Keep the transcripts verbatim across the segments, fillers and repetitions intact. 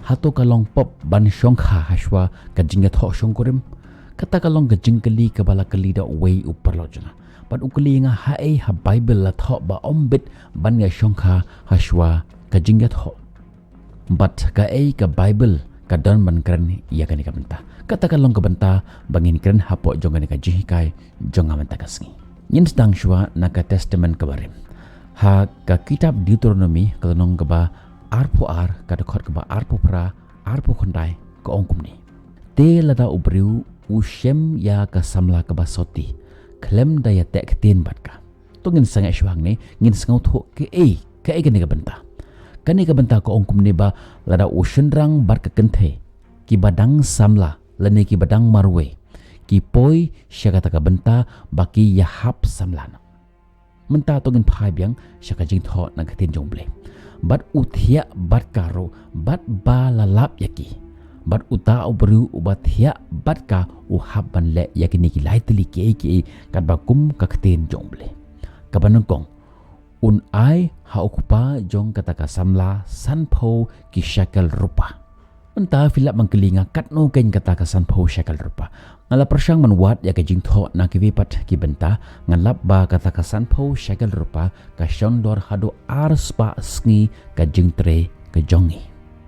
Hato ka long pop ban shongkha hashwa ka jingïathoh shongkurim? Kata ka long ka jingkylli kaba la kylli da uwei u paralok jong nga. Bad u kylli nga, haei ha Baibl la thoh ba ym bit ban ïashongkha hashwa ka jingïathoh? Bad kaei ka Baibl ka don ban kren ïa kane ka bynta? Kata ka long ka bynta ba ngin kren hapoh jong kane ka jinghikai jong nga mynta ka sngi. Ngin sdang shuwa na ka Testament kaba rim. Ha ka kitab Deuteronomi ka lynnong kaba arphew ar, ka dkhot kaba arphew phra, arphew khyndai, ka ong kumne: Te lada u briew u shem ïa ka samla kaba soti khlem da ïateh ktien bad ka. To ngin sangeh shuwa hangne, ngin sngewthuh kaei, kaei kane ka bynta. Kane ka bynta ka ong kumne ba lada u shynrang bad ka kynthei, kiba dang samla lane kiba dang marwei, ki poi sha kata ka bynta ba ki ïahap samla noh. Mynta to ngin phai biang sha ka jingthoh na ka ktien jong U Blei. Bad u thiah bad ka ruh, bad ba la lap ïa ki. Bad uta u briew uba thiah bad ka u hap ban leh ïa kine ki lai tylli kiei kiei katba kum ka ktien jong U Blei. Kaba nyngkong, un ai ha u kpa jong kata ka samla sanphew ki shekel rupa. Mynta phi lah ban kylli nga, katno keiñ kata ka sanphew shekel rupa? Nga la pyrshang ban wad ïa ka jingthoh na kiwei pat ki bynta, nga lap ba kata ka sanphew shekel rupa ka shon dor haduh arspah sngi ka jingtrei ka jong ngi.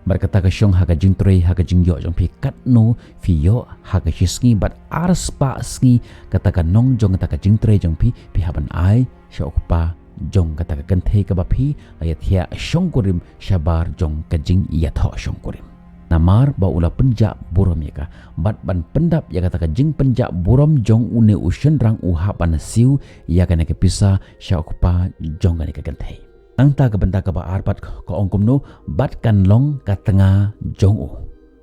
Bad kata ka shong ha ka jingtrei, ha ka jingïoh jong phi, katno phi ïoh ha ka shi sngi, bad arspah sngi kata ka nong jong kata ka jingtrei jong phi, phi hap ban ai sha u kpa jong kata ka kynthei kaba phi la ïathiah shongkurim shabar jong ka jingïathoh shongkurim. Namar ba u la pynjah burom ïa ka, bad ban pyndap ïa kata ka jingpynjah burom jong une u shynrang u hap ban siew ïa kane ka pisa sha u kpa jong kane ka kynthei. Nangta ka bynta kaba ar pat ka ong kumno: Bad kan long ka tnga jong u.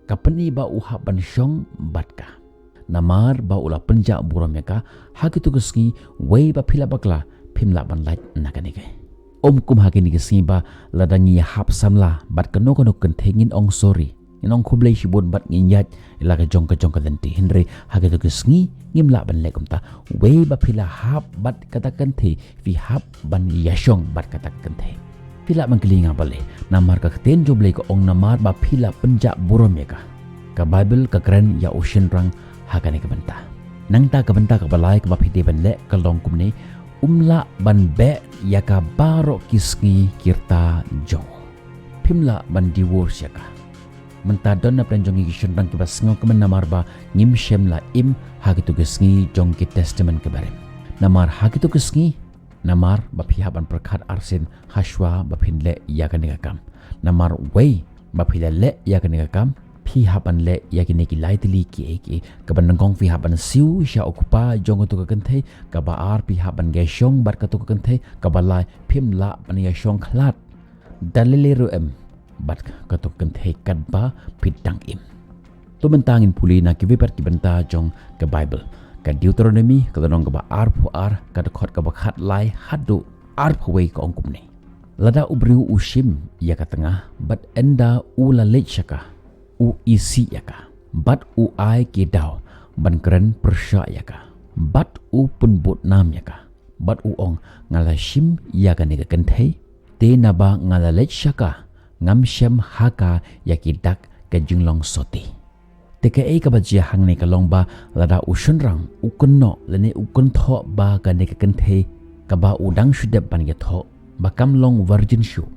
Ka pyni ba u hap ban shong bad ka. Namar ba u la pynjah burom ïa ka, ha kito ki sngi, wei ba phi la bakla, phim lah ban lait na kane ka. Ym kum ha kine ki sngi ba lada ngi ïahap samla bad kano kano ka kynthei, ngin ong sorry, ngin ong khublei shibun bad ngin ïaid ïa la ka jong ka jong ka lynti. Hynrei ha kito ki sngi ngim lah ban leh kumta. Wei ba phi la hap bad kata ka kynthei, phi hap ban ïashong bad kata ka kynthei. Phi lah ban kylli nga balei? Namar ka ktien jong U Blei ka ong, namar ba phi la pynjah burom ïa ka. Ka Baibl ka kren ïa u shynrang ha kane ka bynta. Nangta ka bynta kaba lai kaba phi dei ban leh ka long kumne: Um lah ban beh ïa ka baroh ki sngi ki rta jong u. Phim lah ban divorce ïa ka. Mynta don na pdeng jong ngi ki shynrang kiba sngewkmen namar ba ngim shym la im ha kito ki sngi jong ki Testament kiba rim. Namar ha kito ki sngi, namar ba phi hap ban pyrkhat arsien hashwa ba phin leh ïa kane ka kam. Namar wei ba phi la leh ïa kane ka kam, phi hap ban leh ïa kine ki lai tylli kiei kiei. Kaba nyngkong, phi hap ban siew sha u kpa jong kato ka kynthei. Kaba ar, phi hap ban ïashong bad kato ka kynthei. Kaba lai, phim lah ban ïashong khlad da lei lei ruh em bad kato ka kynthei katba phi dang im. To mynta ngin pule na kiwei pat ki bynta jong ka Baibl. Ka Deuteronomi ka lynnong kaba arphew ar, ka dkhot kaba khatlai haduh arphew wei, ka ong kumne: Lada u briew u shim ïa ka tnga bad ynda u la leit sha ka, u isih ïa ka, bad u ai ki daw ban kren pyrshah ïa ka, bad u pynbud nam ïa ka, bad u ong, nga la shim ïa kane ka kynthei, te naba nga la leit sha ka, ngam shem ha ka ïa ki dak ka jinglong soti. Te kaei kaba jia hangne ka long ba lada u shynrang u kynnoh lane u kynthoh ba kane ka kynthei kaba u dang shu dep ban ïathoh ba kam long virgin shuh,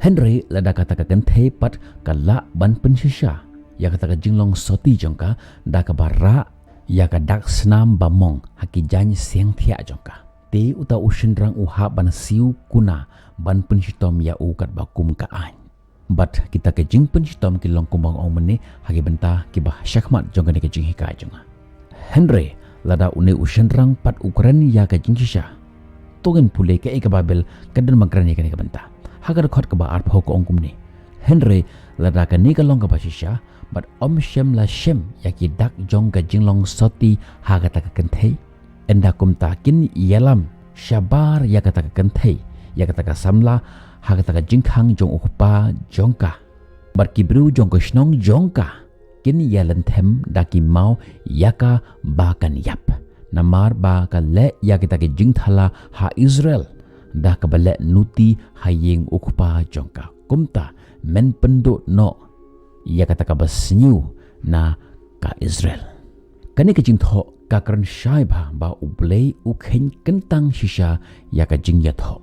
hynrei lada kata ka kynthei pat ka lah ban pynshisha ïa kata ka jinglong soti jong ka da kaba rah ïa ka dak snam ba mong ha ki jaiñ siangthiah jong ka, te uta u shynrang u hap ban siew kuna ban pynshitom ïa u katba kum ka aiñ. Bad kita ki jingpynshitom ki long kumba nga ong mynne ha ki bynta kiba shakhmat jong kane ka jinghikai jong nga. Hynrei lada une u shynrang pat u kren ïa ka jingshisha, to ngin pule kaei kaba Baibl ka don ban kren ïa kane ka bynta. Ha ka dkhot kaba arphew ka ong kumne: Hynrei lada kane ka long kaba shisha, bad ym shym la shem ïa ki dak jong ka jinglong soti ha kata ka kynthei, ynda kumta kin ïalam shabar ïa kata ka kynthei ïa kata ka samla ha kata ka jingkhang jong u kpa jong ka, bad ki briew jong ka shnong jong ka kin ïalynthem da ki maw ïa ka ba kan ïap, namar ba ka leh ïa kita ki jingthala ha Israel da kaba leh nuti ha ïing u kpa jong ka. Kumta men pynduh noh ïa kata kaba sniew na ka Israel. Kane ka jingthoh ka kren shai bha ba U Blei u kheiñ kyntang shisha ïa ka jingïathoh.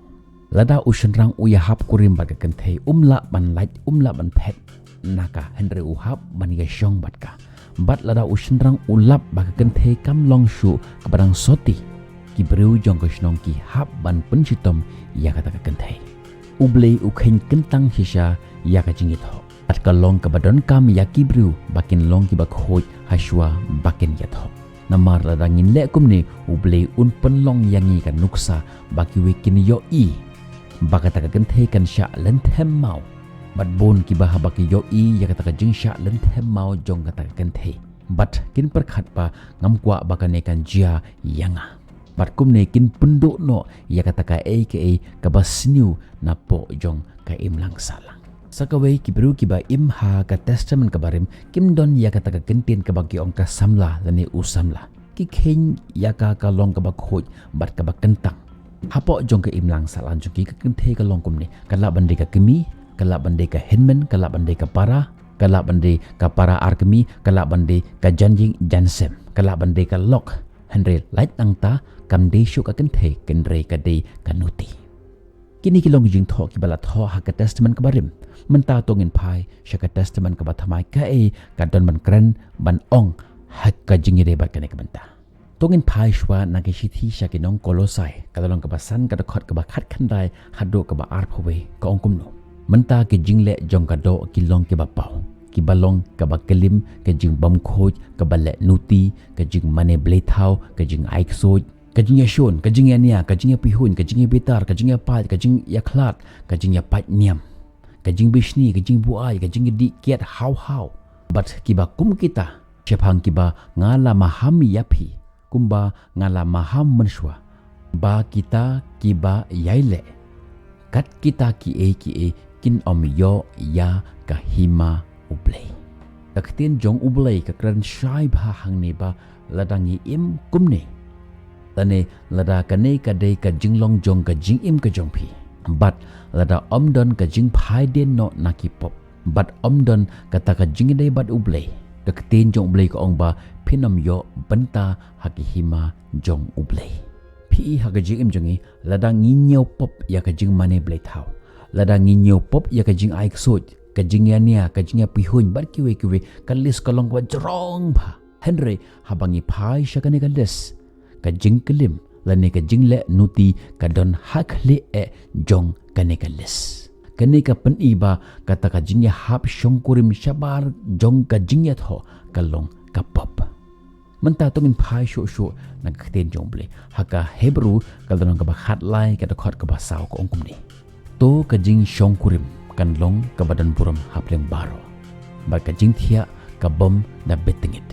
Lada u shynrang u ïahap kurim bad ka kynthei, um lah ban lait, um lah ban phet na ka, hynrei u hap ban ïashong bad ka. Bad lada u shynrang u lap ba ka kynthei kam long shuh kaba dang soti, ki briew jong ka shnong ki hap ban pynshitom ïa kata ka kynthei. U Blei u kheiñ kyntang shisha ïa ka jingïathoh. Bad ka long kaba donkam ïa ki briew ba kin long kiba khuid hashwa ba kin ïathoh. Namar lada ngin leh kumne, U Blei un pynlong ïa ngi ka nuksa ba kiwei kin ïohi ba kata ka kynthei kan shah lynthem maw. Bad bun kiba haba ki ïohi ïa kata ka jingshah lynthem maw jong kata ka kynthei, bad kin pyrkhat ba, ngam kwah ba kane kan jia ïa nga. Bad kumne kin pynduh noh ïa kata kaei kaei kaba sniew napoh jong ka imlang sahlang. Sa kawei, ki briew kiba im ha ka Testament kaba rim kim don ïa kata ka kyntien kaba ki ong ka samla lane u samla. Ki kheiñ ïa ka ka long kaba khuid bad kaba kyntang. Hapoh jong ka imlang sahlang jong ki, ka kynthei ka long kumne: ka lah ban dei ka kmie, ka lah ban dei ka hynmen, ka lah ban dei ka para, ka lah ban dei ka para ar kmie, ka lah ban dei ka jan ïing jan sem, ka lah ban dei ka lok. Hynrei lait nangta kam dei shuh ka kynthei, hynrei ka dei ka nuti. Kine ki long ki jingthoh kiba la thoh ha ka Testament kaba rim. Mynta to ngin phai sha ka Testament kaba thymmai, kaei ka don ban kren ban ong ha ka jingïadei bad kane ka bynta. To ngin phai shuwa na ka shithi sha ki nong Kolosai, ka lynnong kaba san, ka dkhot kaba khatkhyndai haduh kaba arphew wei, ka ong kumno: Mynta ki jingleh jong ka doh ki long kiba paw, kiba long kaba klim, ka jingbymkhuid, kaba leh nuti, ka jingmane blei thaw, ka jingai ksuid, ka jingïashun, ka jingïania, ka jingïapihuiñ, ka jingïabitar, ka jingïapait, ka jingïakhlad, ka jingïapait niam, ka jingbishni, ka jingbuaid, ka jingïadih kiad haw haw. Bad kiba kum kita, shaphang kiba nga la maham ïa phi, kumba nga la maham mynshuwa, ba kita kiba ïai leh kat kita kiei kiei kin ym ïoh ïa ka hima U Blei. Ka ktien jong U Blei ka kren shai bha hangne ba lada ngi im kumne, lane lada kane ka dei ka jinglong jong ka jingim ka jong phi, bad lada ym don ka jingphai dien noh na ki pop, bad ym don kata ka jingïadei bad U Blei, ka ktien jong U Blei ka ong ba phin ym ïoh bynta ha ki hima jong U Blei. Phi i ha ka jingim jong ngi, lada ngi ñiew pop ïa ka jingmane blei thaw, lada ngi ñiew pop ïa ka jingai ksuid, ka jingïania, ka jingïapihuiñ bad kiwei kiwei, ka list ka long kaba jrong bha. Hynrei haba ngi phai sha kane ka list, ka jingklim lane ka jingleh nuti ka don ha khlieh eh jong kane ka list. Kane ka pyni ba kata ka jingïahap shongkurim shabar jong ka jingïathoh ka long ka pop. Mynta to ngin phai shuh shuh na ka ktien jong U Blei. Ha ka Hebru ka lynnong kaba khatlai, ka dkhot kaba saw, ka ong kumne: To ka jingshongkurim kan long kaba don burom hapdeng baroh, bad ka jingthiah ka bym da bit tyngit.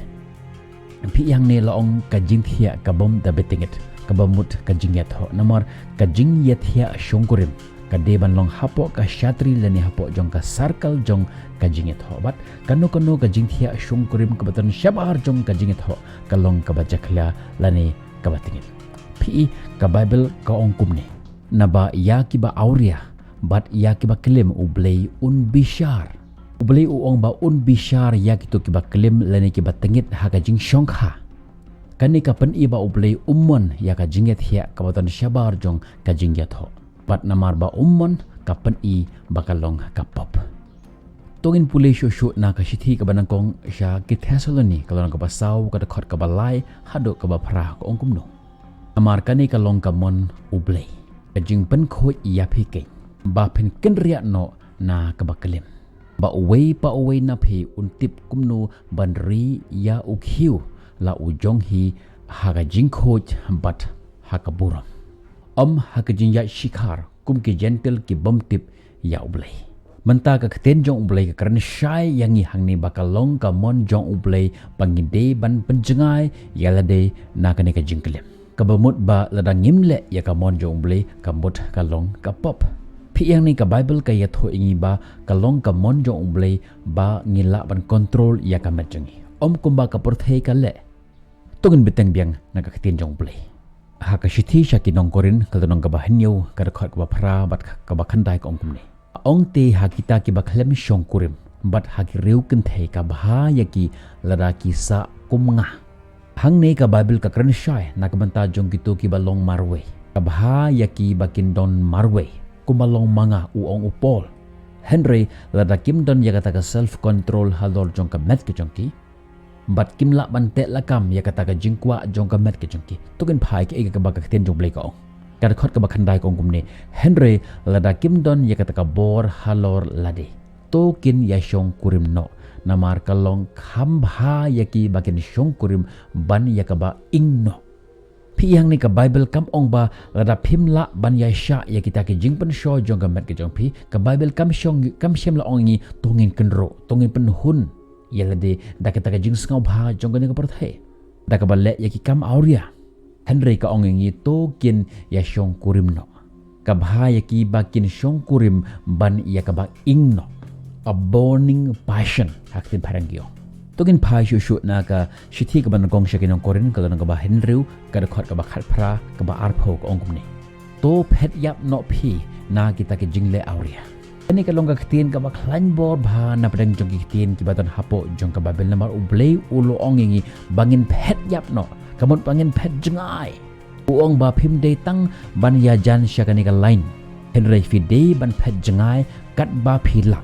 Phi i hangne la ong ka jingthiah ka bym da bit tyngit, kaba mut ka jingïathoh. Namar ka jingïathiah shongkurim ka dei ban long hapoh ka shatri lane hapoh jong ka circle jong ka jingïathoh. Bad kano kano ka jingthiah shongkurim kaba don shabar jong ka jingïathoh ka long kaba jakhlia lane kaba tyngit. Phi i, ka Baibl ka ong kumne: Naba ïa kiba awria bad ïa kiba klim U Blei un bishar. U Blei u ong ba un bishar ïa kito kiba klim lane kiba tyngit ha ka jingshongkha. Kane ka pyni ba U Blei um mon ïa ka jingïathiah kaba don shabar jong ka jingïathoh. Bad namar ba um mon, ka pyni ba ka long ka pop. To ngin pule shuh shuh na ka shithi kaba nyngkong sha ki Thessaloni, ka lynnong kaba saw, ka dkhot kaba lai haduh kaba phra, ka ong kumno: Namar kane ka long ka mon U Blei, ka jingpynkhuid ïa phi keiñ, ba phin kynriah noh na kaba klim, ba uwei pa uwei na phi un tip kumno ban ri ïa u khiew la u jong hi ha ka jingkhuid bad ha ka burom, ym ha ka jingïaid shikhar kum ki Jentil ki bym tip ïa U Blei. Mynta ka ktien jong U Blei ka kren shai ïa ngi hangne ba ka long ka mon jong U Blei ba ngi dei ban pynjngai ïa lade na kane ka jingklim. Kaba mut ba lada ngim leh ïa ka mon jong U Blei, ka mut ka long ka pop. Phi i hangne, ka Baibl ka ïathuh ïa ngi ba ka long ka mon jong U Blei ba ngi lah ban kontrol ïa ka met jong ngi, ym kumba ka pyrthei ka leh. To ngin bteng biang na ka ktien jong U Blei. Ha ka shithi sha ki nong Korinth, ka lynnong kaba hynñiew, ka dkhot kaba phra bad kaba khyndai, ka ong kumne: Ong te ha kita kiba khlem shongkurim, Bad ha ki riew kynthei ka bha ïa ki lada ki sah kum nga. Hangne ka Baibl ka kren shai na ka bynta jong kito kiba long marwei. Ka bha ïa ki ba kin don marwei, kumba long ma nga, u ong u Paul. Hynrei lada kim don ïa kata ka self control halor jong ka met ka jong ki, bad kim lah ban teh lakam ïa kata ka jingkwah jong ka met ka jong ki, to kin phai kaei kaba ka ktien jong U Blei ka ong. Ka dkhot kaba khyndai ka ong kumne: Hynrei lada kim don ïa kata ka bor halor lade, to kin ïa shongkurim noh, namar ka long kham bha ïa ki ba kin shongkurim ban ïa kaba ing noh. Phi ïa hangne ka Baibl kam ong ba lada phim lah ban ïa shah ïa kita ki jingpynshoh jong ka met ka jong phi, ka Baibl kam shong, kam shym la ong ïa ngi to ngin kynroh, to ngin pynhun ïa lade da kata ka jingsngewbha jong kane ka pyrthei, da kaba leh ïa ki kam awria. Hynrei ka ong ïa ngi to kin ïa shongkurim noh. Ka bha ïa ki ba kin shongkurim ban ïa kaba ing noh. A burning passion, ha ka ktien phareng ki ong. To ngin phai shuh shuh na ka shithi kaba nyngkong sha ki nong Korinth, ka lynnong kaba hynriew, ka dkhot kaba khatphra, kaba arphew, ka ong kumne: To phet ïap noh phi na kita ki jingleh awria. Kane ka long ka ktien kaba khlaiñ bor bha na pdeng jong ki ktien kiba don hapoh jong ka Baibl, namar U Blei u la ong ïa ngi ba ngin phet ïap noh, ka mut ba ngin phet jngai. U ong ba phim dei tang ban ïajan sha kane ka lain, hynrei phi dei ban phet jngai katba phi lah.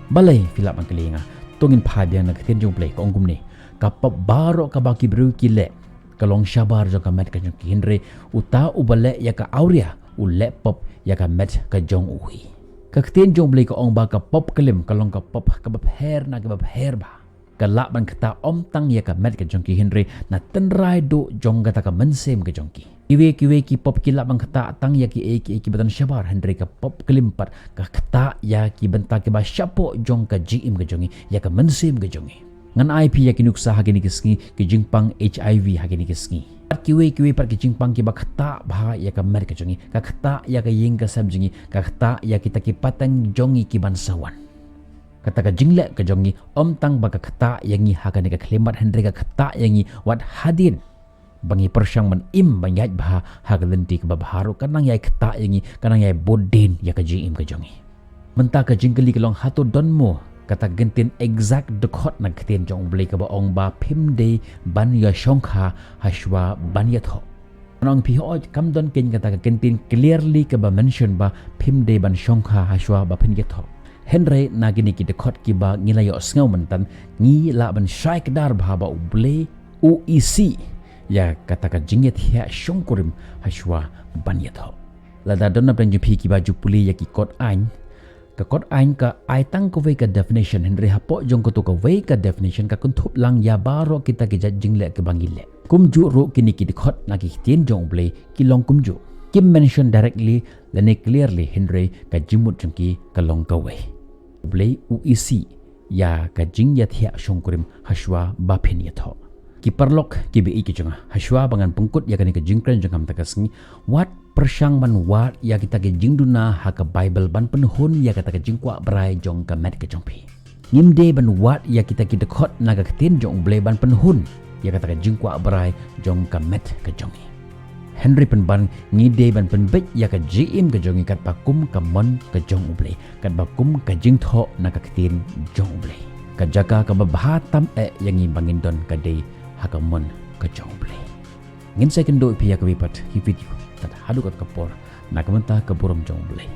Balei, phi lah ban kylli ïa nga? To ngin phai biang na ka ktien jong U Blei, ka ong kumne: Ka pop baroh kaba ki briew ki leh, ka long shabar jong ka met ka jong ki, hynrei uta uba leh ïa ka awria u leh pop ïa ka met ka jong u hi. Ka ktien jong U Blei ka ong ba ka pop klim ka long ka pop kaba pher na kaba pher bha. Ka lah ban ktah ym tang ïa ka met ka jong ki, hynrei na tynrai duh jong kata ka mynsiem ka jong ki. Kiwei kiwei ki pop ki lah ban ktah tang ïa kiei kiei kiba don shabar, hynrei ka pop klim pat ka ktah ïa ki bynta kiba shapoh jong ka jingim ka jong ngi, ïa ka mynsiem ka jong ngi. Ngan ai phi ïa ki nuksa ha kine ki sngi, ki jingpang HIV ha kine ki sngi. Pat kiwei kiwei pat ki jingpang kiba ktah bha ïa ka met ka jong ngi, ka ktah ïa ka ïing ka sem jong ngi, ka ktah ïa kita ki pateng jong ngi ki ban sa wan. Kata ka jingleh ka jong ngi ym tang ba ka ktah ïa ngi ha kane ka khyllipmat, hynrei ka ktah ïa ngi wat hadien ba ngi pyrshang ban im ban ïaid bha ha ka lynti kaba bha ruh, ka nang ïai ktah ïa ngi, ka nang ïai bud dien ïa ka jingim ka jong ngi. Mynta ka jingkylli ka long, hato don mo kata ka kyntien exact dkhot na ka ktien jong U Blei kaba ong ba phim dei ban ïa shongkha hashwa ban ïathoh? Ngan ong phi, hooid, kam don keiñ kata ka kyntien clearly kaba mention ba phim dei ban shongkha hashwa ba phin ïathoh. Hynrei na kine ki dkhot kiba ngi la ïohsngew mynta, ngi lah ban shai kdar bha ba U Blei u isih ïa kata ka jingïathiah shongkurim hashwa ban ïathoh. Lada don na pdeng jong phi kiba ju pule ïa ki kot aiñ, ka kot aiñ ka ai tang kawei ka definition, hynrei hapoh jong kato kawei ka definition ka kynthup lang ïa baroh kita ki jait jingleh kiba ngi leh. Kumjuh ruh kine ki dkhot na ki ktien jong U Blei ki long kumjuh. Kim mention directly lane clearly, hynrei ka jingmut jong ki ka long kawei. U Blei u isih ïa ka jingïathiah shongkurim hashwa ba phin ïathoh. Ki paralok kiba ïeit ki jong nga, hashwa ba ngan pynkut ïa kane ka jingkren jong nga mynta ka sngi, wat pyrshang ban wad ïa kita ki jingduna ha ka Baibl ban pynhun ïa kata ka jingkwah brai jong ka met ka jong phi. Ngim dei ban wad ïa kita ki dkhot na ka ktien jong U Blei ban pynhun ïa kata ka jingkwah brai jong ka met ka jong ngi. Hynrei pynban ngi dei ban pynbeit ïa ka jingim ka jong ngi katba kum ka mon ka jong U Blei, katba kum ka jingthoh na ka ktien jong U Blei. Ka jaka kaba bha tam eh ïa ngi ba ngin don ka dei ha ka mon ka jong U Blei. Ngin sa ïakynduh ïa phi ha kawei pat ki video, tad haduh kata ka por, na ka bynta ka burom jong U Blei.